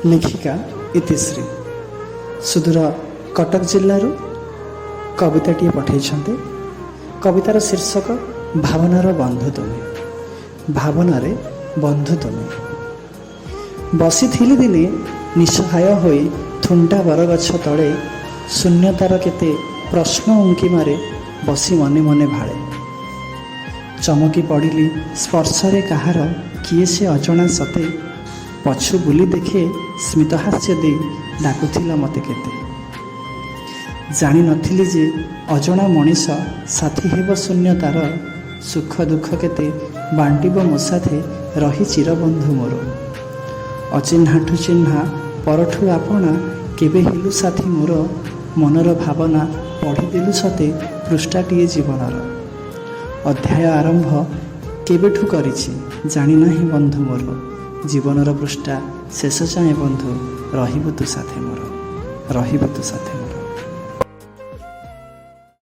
ଲେଖିକା ଇତିଶ୍ରୀ ସୁଦୂର କଟକ ଜିଲ୍ଲାରୁ କବିତାଟିଏ ପଠାଇଛନ୍ତି। କବିତାର ଶୀର୍ଷକ ଭାବନାର ବନ୍ଧୁ ତୁମେ। ଭାବନାରେ ବନ୍ଧୁ ତୁମେ। ବସିଥିଲି ଦିନେ ନିଃସହାୟ ହୋଇ ଥୁଣ୍ଟା ବରଗଛ ତଳେ। ଶୂନ୍ୟତାର କେତେ ପ୍ରଶ୍ନ ଉଙ୍କି ମାରେ ବସି ମନେ ମନେ ଭାଳେ। ଚମକି ପଡ଼ିଲି ସ୍ପର୍ଶରେ କାହାର, କିଏ ସେ ଅଜଣା ସତେ। ପଛୁ ବୁଲି ଦେଖେ, ସ୍ମିତହାସ୍ୟ ଦେଇ ଡାକୁଥିଲା ମୋତେ କେତେ। ଜାଣିନଥିଲି ଯେ ଅଜଣା ମଣିଷ ସାଥୀ ହେବ ଶୂନ୍ୟତାର। ସୁଖ ଦୁଃଖ କେତେ ବାଣ୍ଟିବ ମୋ ସାଥେ ରହି ଚିରବନ୍ଧୁ ମୋର। ଅଚିହ୍ନାଠୁ ଚିହ୍ନା, ପରଠୁ ଆପଣା କେବେ ହେଲୁ ସାଥୀ ମୋର। ମନର ଭାବନା ପଢ଼ିଦେଲୁ ସତେ ପୃଷ୍ଠାଟିଏ ଜୀବନର। ଅଧ୍ୟାୟ ଆରମ୍ଭ କେବେଠୁ କରିଛି ଜାଣିନାହିଁ ବନ୍ଧୁ ମୋର। ଜୀବନର ପୃଷ୍ଠା ଶେଷ ଯାଏଁ ବନ୍ଧୁ ରହିବୁ ତୁ ସାଥେ ମୋର, ରହିବୁ ତୁ ସାଥେ ମୋର।